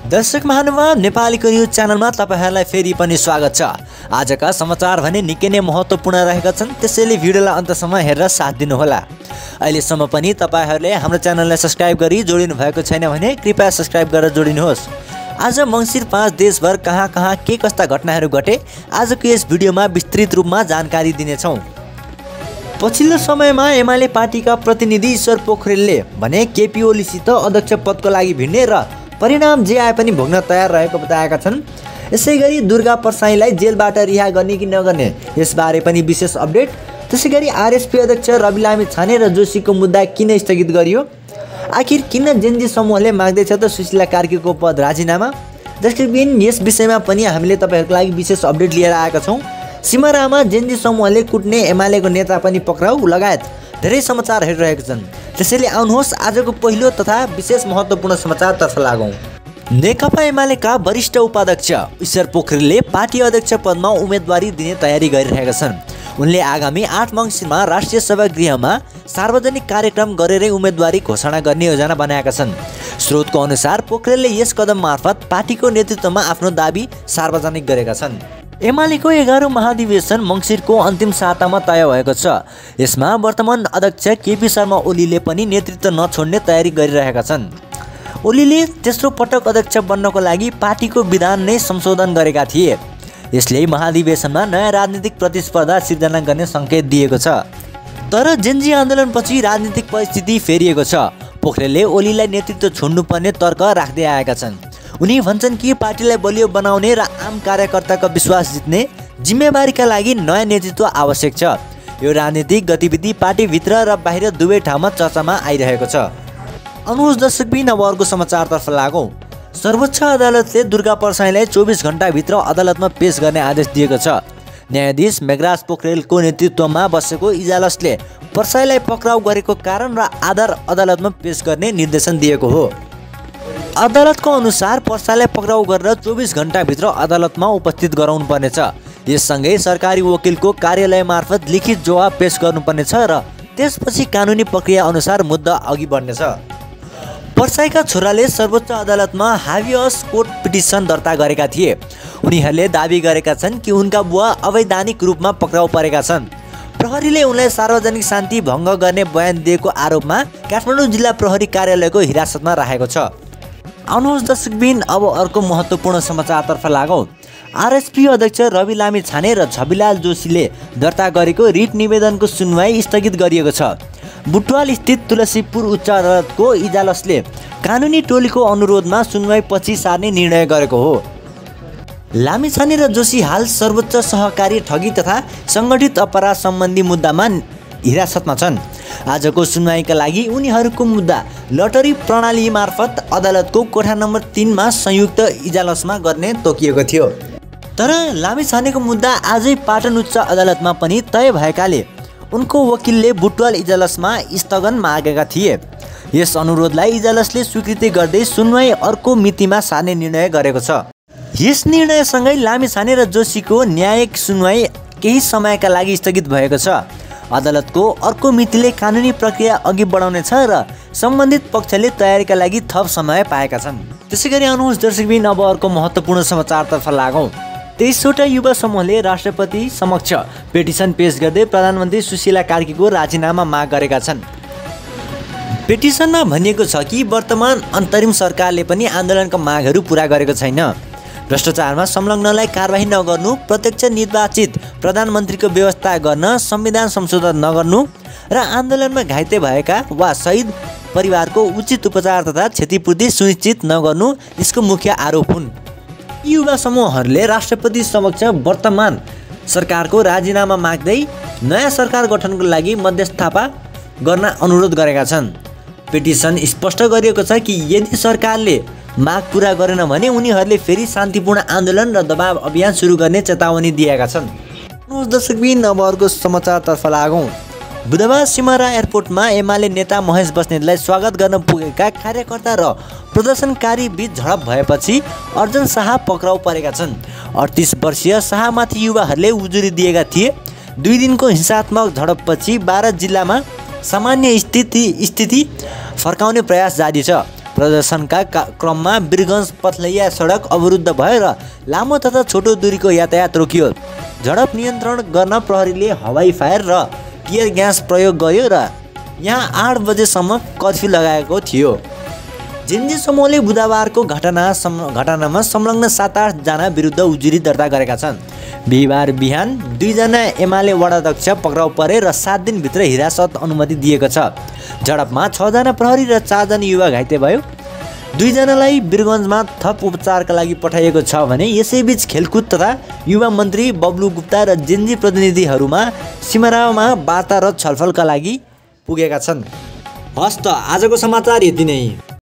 दर्शक महानुभाव, नेपालीको न्युज च्यानलमा तपाईहरुलाई फेरि पनि स्वागत छ। आजका समाचार भने निकै नै महत्त्वपूर्ण रहेका छन्, त्यसैले भिडियोलाई अन्तसम्म हेरेर साथ दिनुहोला। अहिलेसम्म पनि तपाईहरुले हाम्रो च्यानललाई सब्स्क्राइब गरी जोडिनु भएको छैन भने कृपया सब्स्क्राइब गरेर जोडिनुहोस्। आज मङ्सिर 5 देशभर कहाँ के कस्ता घटनाहरू घटे आजको यस भिडियोमा विस्तृत रूपमा जानकारी दिनेछौँ। पछिल्लो समयमा एमाले पार्टीका प्रतिनिधि ईश्वर पोखरेलले भने केपी ओलीसित अध्यक्ष पदको लागि भिड्ने र परिणाम जे आए पनि भोग्न तयार रहेको बताएका छन्। यसैगरी दुर्गा परसाईलाई जेलबाट रिहा गर्ने कि नगर्ने यसबारे पनि विशेष अपडेट। त्यसैगरी आरएसपी अध्यक्ष रवि लामी छाने र जोशीको मुद्दा किन स्थगित गरियो, आखिर किन जेनजी समूहले माग्दैछ त सुशीला कार्कीको पद राजीनामा। दर्शकबिन, यस विषयमा पनि हामीले तपाईहरुको लागि विशेष अपडेट लिएर आएका छौँ। सिमरामा जेनजी समूहले कुट्ने एमालेको नेता पनि पक्राउ लगायत धेरै समाचार हेरिरहेका छन्। त्यसैले आउनुहोस् आजको पहिलो तथा विशेष महत्त्वपूर्ण समाचारतर्फ लागौँ। नेकपा एमालेका वरिष्ठ उपाध्यक्ष ईश्वर पोखरेलले पार्टी अध्यक्ष पदमा उम्मेदवारी दिने तयारी गरिरहेका छन्। उनले आगामी 8 मङ्सिरमा राष्ट्रिय सभागृहमा सार्वजनिक कार्यक्रम गरेरै उम्मेदवारी घोषणा गर्ने योजना बनाएका छन्। स्रोतको अनुसार पोखरेलले यस कदम मार्फत पार्टीको नेतृत्वमा आफ्नो दाबी सार्वजनिक गरेका छन्। एमालेको 11औं महाधिवेशन मङ्सिरको अन्तिम सातामा तय भएको छ। यसमा वर्तमान अध्यक्ष केपी शर्मा ओलीले पनि नेतृत्व नछोड्ने तयारी गरिरहेका छन्। ओलीले तेस्रो पटक अध्यक्ष बन्नको लागि पार्टीको विधान नै संशोधन गरेका थिए। यसले महाधिवेशनमा नयाँ राजनीतिक प्रतिस्पर्धा सिर्जना गर्ने सङ्केत दिएको छ। तर जेनजी आन्दोलनपछि राजनीतिक परिस्थिति फेरिएको छ। पोखरेलले ओलीलाई नेतृत्व छोड्नुपर्ने तर्क राख्दै आएका छन्। उनी भन्छन् कि पार्टीलाई बलियो बनाउने र आम कार्यकर्ताको विश्वास जित्ने जिम्मेवारीका लागि नयाँ नेतृत्व आवश्यक छ। यो राजनीतिक गतिविधि पार्टीभित्र र बाहिर दुवै ठाउँमा चर्चामा आइरहेको छ। अनुज दर्शकबिन, अब अर्को समाचारतर्फ लागौँ। सर्वोच्च अदालतले दुर्गा परसाईलाई 24 घण्टाभित्र अदालतमा पेश गर्ने आदेश दिएको छ। न्यायाधीश मेघराज पोखरेलको नेतृत्वमा बसेको इजलासले परसाईलाई पक्राउ गरेको कारण र आधार अदालतमा पेश गर्ने निर्देशन दिएको हो। अदालतको अनुसार परसाईलाई पक्राउ गरेर 24 घण्टाभित्र अदालतमा उपस्थित गराउनु पर्नेछ। यससँगै सरकारी वकिलको कार्यालय मार्फत लिखित जवाब पेश गर्नुपर्नेछ र त्यसपछि कानुनी प्रक्रिया अनुसार मुद्दा अघि बढ्नेछ। परसाईका छोराले सर्वोच्च अदालतमा हाबियस कोर्ट पिटिसन दर्ता गरेका थिए। उनीहरूले दाबी गरेका छन् कि उनका बुवा अवैधानिक रूपमा पक्राउ परेका छन्। प्रहरीले उनलाई सार्वजनिक शान्ति भङ्ग गर्ने बयान दिएको आरोपमा काठमाडौँ जिल्ला प्रहरी कार्यालयको हिरासतमा राखेको छ। आउनुहोस् दर्शकबिन, अब अर्को महत्त्वपूर्ण समाचारतर्फ लागौँ। आरएसपी अध्यक्ष रवि लामी छाने र छविलाल जोशीले दर्ता गरेको रिट निवेदनको सुनवाई स्थगित गरिएको छ। बुटवाल स्थित तुलसीपुर उच्च अदालतको इजलासले कानुनी टोलीको अनुरोधमा सुनवाई पछि सार्ने निर्णय गरेको हो। लामी छाने र जोशी हाल सर्वोच्च सहकारी ठगी तथा सङ्गठित अपराध सम्बन्धी मुद्दामा हिरासतमा छन्। आजको सुनवाईका लागि उनीहरूको मुद्दा लटरी प्रणाली मार्फत अदालतको कोठा नम्बर 3 मा संयुक्त इजलासमा गर्ने तोकिएको थियो। तर लामी छानेको मुद्दा आजै पाटन उच्च अदालतमा पनि तय भएकाले उनको वकिलले बुटवाल इजलासमा स्थगन मागेका थिए। यस अनुरोधलाई इजलासले स्वीकृति गर्दै सुनवाई अर्को मितिमा सार्ने निर्णय गरेको छ। यस निर्णयसँगै लामी छाने र जोशीको न्यायिक सुनवाई केही समयका लागि स्थगित भएको छ। अदालतको अर्को मितिले कानुनी प्रक्रिया अघि बढाउनेछ र सम्बन्धित पक्षले तयारीका लागि थप समय पाएका छन्। त्यसैगरी आउनुहोस् दर्शकबिन, अब अर्को महत्त्वपूर्ण समाचारतर्फ लागौँ। 23वटा युवा समूहले राष्ट्रपति समक्ष पिटिसन पेश गर्दै प्रधानमन्त्री सुशीला कार्कीको राजीनामा माग गरेका छन्। पिटिसनमा भनिएको छ कि वर्तमान अन्तरिम सरकारले पनि आन्दोलनका मागहरू पूरा गरेको छैन। भ्रष्टाचारमा संलग्नलाई कारबाही नगर्नु, प्रत्यक्ष निर्वाचित प्रधानमन्त्रीको व्यवस्था गर्न, संविधान संशोधन नगर्नु र आन्दोलनमा घाइते भएका वा शहीद परिवारको उचित उपचार तथा क्षतिपूर्ति सुनिश्चित नगर्नु यसको मुख्य आरोप हुन्। युवा समूहहरूले राष्ट्रपति समक्ष वर्तमान सरकारको राजीनामा माग्दै नयाँ सरकार गठनको लागि मध्यस्थता गर्न अनुरोध गरेका छन्। पिटिसन स्पष्ट गरिएको छ कि यदि सरकारले माग पूरा गरेन भने उनीहरूले फेरि शान्तिपूर्ण आन्दोलन र दबाव अभियान सुरु गर्ने चेतावनी दिएका छन्। दर्शकबिन, अब अर्को समाचारतर्फ लागौँ। बुधबार सिमरा एयरपोर्टमा एमाले नेता महेश बस्नेतलाई स्वागत गर्न पुगेका कार्यकर्ता र प्रदर्शनकारी बीच झडप भएपछि अर्जुन शाह पक्राउ परेका छन्। 38 वर्षीय शाहमाथि युवाहरूले उजुरी दिएका थिए। 2 दिनको हिंसात्मक झडपपछि 12 जिल्लामा सामान्य स्थिति फर्काउने प्रयास जारी छ। प्रदर्शनका क्रममा वीरगञ्ज पथलैया सडक अवरुद्ध भएर लामो तथा छोटो दूरीको यातायात रोकियो। झडप नियन्त्रण गर्न प्रहरीले हवाई फायर र टियर ग्यास प्रयोग गर्यो र यहाँ 8 बजेसम्म कर्फ्यू लगाएको थियो। जेन्जी समूहले बुधबारको घटनामा संलग्न 7-8 जना विरुद्ध उजुरी दर्ता गरेका छन्। बिहिबार बिहान 2 जना एमाले वडाध्यक्ष पक्राउ परे र 7 दिनभित्र हिरासत अनुमति दिएको छ। झडपमा 6 जना प्रहरी र 4 जना युवा घाइते भयो। 2 जनालाई वीरगञ्जमा थप उपचारका लागि पठाइएको छ भने यसैबीच खेलकुद तथा युवा मन्त्री बब्लु गुप्ता र जेन्जी प्रतिनिधिहरूमा सिमरामा वार्ता र छलफलका लागि पुगेका छन्। हस्त आजको समाचार यति नै।